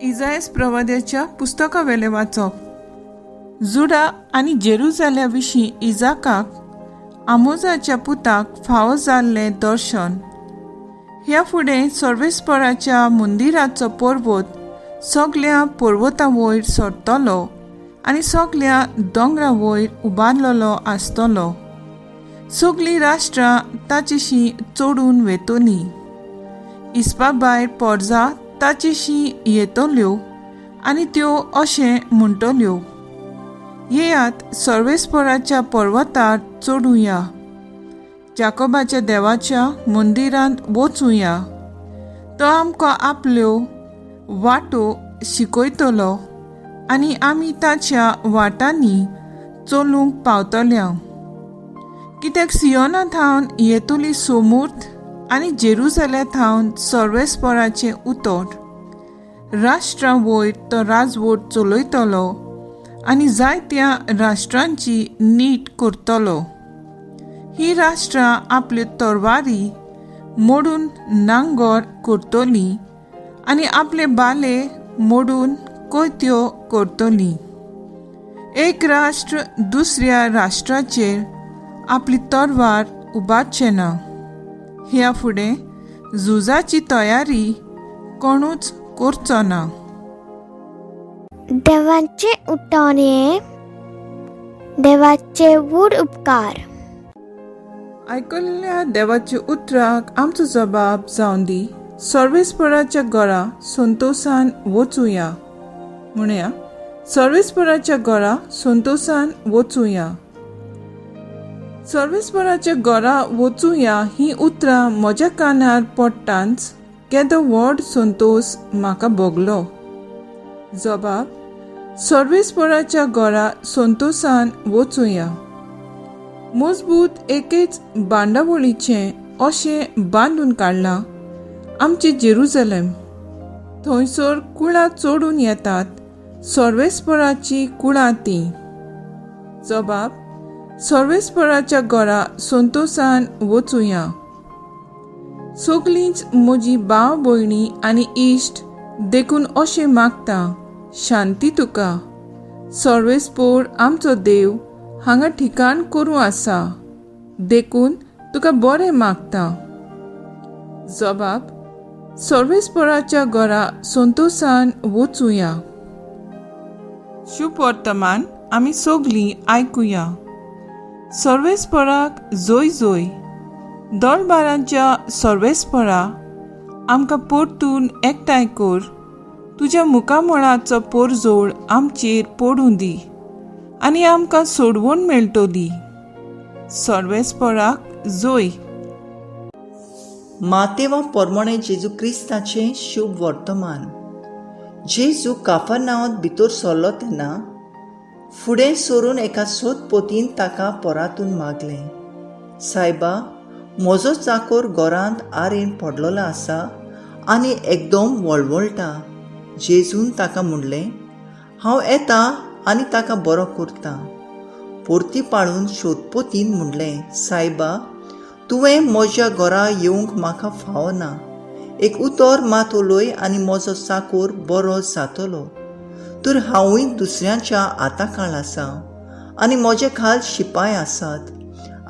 इजायस प्रवाद्याच्या पुस्तका वेलें वाचप. जुडा आनी जेरुजाल्या विशीं इजाकाक, आमोजाच्या पुताक फावो जाल्लें दर्शन. ह्या फुडें सर्वेस्पराच्या मंदिराचो पर्वत सगल्या पर्वता वयर सरतलो आनी सगल्या दोंगरा वयर उबारलेलो आसतलो. सगलीं राष्ट्रां ताचेशी चडून वेतलीं. इस्पा भायर पोरजा ताचेशी येतल्यो आनी त्यो अशें म्हणटल्यो, येयात सर्वेस्पराच्या पर्वतार चडुया, जाकोबाच्या देवाच्या मंदिरांत वचुया. तो आमकां आपल्यो वाटो शिकयतलो आनी आमी ताच्या वाटांनी चलूंक पावतल्या. कित्याक सियोना थावन येतली सोमूर्त आनी जेरुजाल्या थावन सर्वेस्पराचें उतर. राष्ट्रां वयर तो राजवट चलयतलो आनी जायत्या राष्ट्रांची नीट करतलो. ही राष्ट्रां आपल्यो तरवारी मोडून नांगर करतलीं आनी आपले बाले मोडून कोयत्यो करतलीं. एक राष्ट्र दुसऱ्या राष्ट्राचेर आपली तरवार उबारचें ना. ह्या फुडें झुजाची तयारी कोणूच करचो ना. देवाचे उठान हे देवाचे व्हड उपकार. आयकल्ल्या देवाच्या उतराक आमचो जबाब जावन दी, सर्वेस्पराच्या घरा संतोसान वचुया. म्हणया, सर्वेस्पराच्या घरा संतोसान वचुया. सर्वेस्पराच्या घरा वचुया ही उतरां म्हज्या कानार पडटांच केदो व्हड संतोस म्हाका भोगलो. जबाब, सर्वेस्पराच्या घरा संतोसान वचुया. मजबूत एकेच बांदावळीचें अशें बांदून काडलां आमचें जेरुजलेम. थंयसर कुळां चडून येतात, सर्वेस्पराची कुळां तीं. जबाब, सर्वेस्पराच्या घरा संतोसान वचुया. सगलींच म्हजी भाव भयणी आनी इश्ट, देखून अशें मागता, शांती तुका. सर्वेस्पोर आमचो देव हांगा ठिकाण करूं आसा, देखून तुका बरें मागता. जबाब, सर्वेस्पराच्या घरा संतोसान वचुया. शुभ वर्तमान आमी सगलीं आयकुया. सर्वेस्पराक जोय जोय. दळबारांच्या सर्वेस्परा, आमकां परतून एकठांय कर. तुज्या मुखामळाचो पोरजोळ आमचेर पडूं दी आनी आमकां सोडवण मेळटली. सर्वेस्पराक जोय. मातेवा पोरमोणे जेजू क्रिस्ताचें शुभ वर्तमान. जेजू काफरनांवांत भितर सरलो तेन्ना फुडें सरून एका सोदपोतीन ताका परातून मागलें, सायबा, म्हजो चाकोर घरांत आरेन पडलेलो आसा आनी एकदम वळवळटा. जेजून ताका म्हणलें, हांव येता आनी ताका बरो करता. परती पाळून शोधपोतीन म्हणलें, सायबा, तुवें म्हज्या घरा येवंक म्हाका फावना. एक उतर मात उलय आनी म्हजो चाकोर बरो जातलो. तर हांवूय दुसऱ्यांच्या हाताखाल आसा आनी म्हजे खाल शिपाय आसात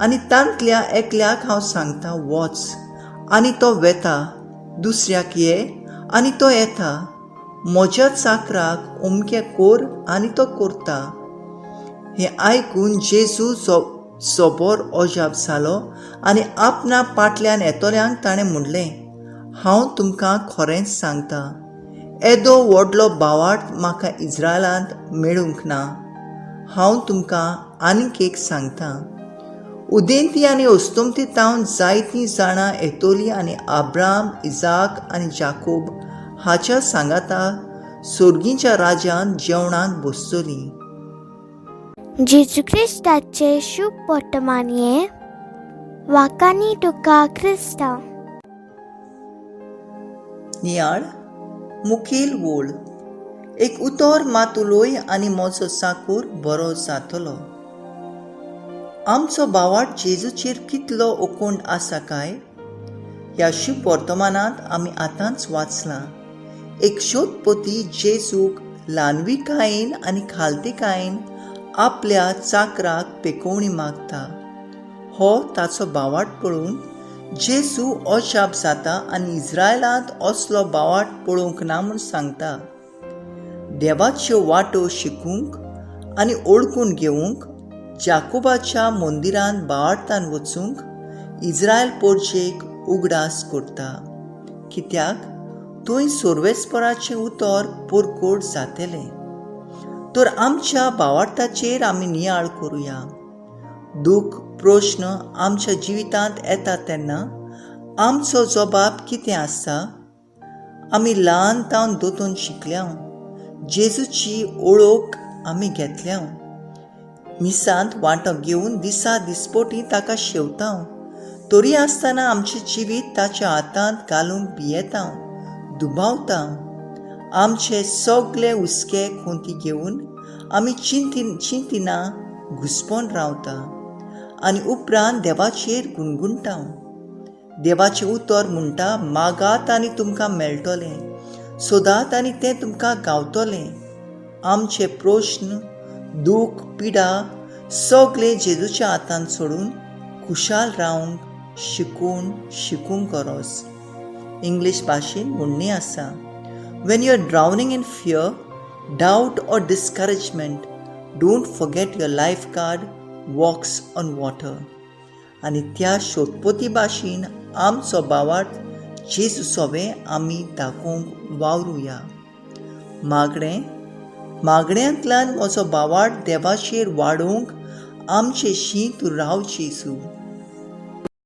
आनी तांतल्या एकल्याक हांव सांगता, वच, आनी तो वेता, दुसऱ्याक ये, आनी तो येता, म्हज्या चाकराक अमकें कोर, आनी तो करता. हें आयकून जेजू सोबोर अजाप जालो आनी आपणा पाटल्यान येतल्यांक ताणें म्हणलें, हांव तुमकां खरेंच सांगता, येदो व्हडलो भावार्थ म्हाका इज्रायलांत मेळूंक ना. हांव तुमकां आनीक एक सांगता, उदेंती आनी अस्तंती तावन जायतीं जाणां येतलीं आनी आब्राम, इजाक आनी जाकोब हाच्या सांगाता सोर्गीच्या राज्यांत जेवणाक बसतलीं. जेजू क्रिस्ताचे शुभ वर्तमान हे. वाकानी तुका क्रिस्ता. नियाळ मुखेल वोळ. एक उतर मात उलय आनी म्हजो चाकूर बरो जातलो. आमचो भावार्थ जेजूचेर कितलो ओकोंड आसा काय? ह्या शुभ वर्तमानांत आमी आतांच वाचलां. एक शोधपती जेजूक ल्हानविकायेन आनी खालतीकायेन आपल्या चाकराक पेकोवणी मागता. हो ताचो बावाट पळोवन जेजू अजाप जाता आनी इस्रायलांत असलो बावाट पळोवंक ना म्हूण सांगता. देवाच्यो वाटो शिकूंक आनी ओळखून घेवंक जाकोबाच्या मंदिरांत बावार्थान वचूंक इस्रायल पोरजेक उगडास करता, कित्याक थंय सोर्वेस्पराचें उतर पोरकोट जातलें. तर आमच्या बावार्थाचेर आमी नियाळ करुया. दूख प्रश्न आमच्या जिवितांत येता तेन्ना आमचो जबाब कितें आसता? आमी ल्हान तावन दोतोन शिकल्या, जेजूची ओळख आमी घेतल्या, मिसांत वांटो घेवन दिसा दिसपोटी ताका शेवता, तरी आसतना आमचें जिवीत ताच्या हातांत घालूंक भियेता, दुबावता. आमचे सगळे हुस्के खोंती घेवन आमी चिंतिना घुसपोन रावता आनी उपरांत देवाचेर गुणगुणटा. देवाचें उतर म्हणटा, मागात आनी तुमकां मेळटलें, सोदात आनी तें तुमकां गावतलें. आमचे प्रश्न, दूख, पिडा सगळे जेजूच्या हातांत सोडून खुशाल रावंक शिकून शिकूंक गरज. इंग्लीश भाशेन म्हणणी आसा, when you are drowning in fear, doubt or discouragement, don't forget your lifeguard walks on water. आनी त्या शोधपोती भाशेन आमचो बावार्थ जेजू सोवे आमी दाखोवंक वावरुया. मागणें मागण्यांतल्यान म्हजो बावार्थ देवाचेर वाडोवंक आमचे शीं तूं राव जेजू.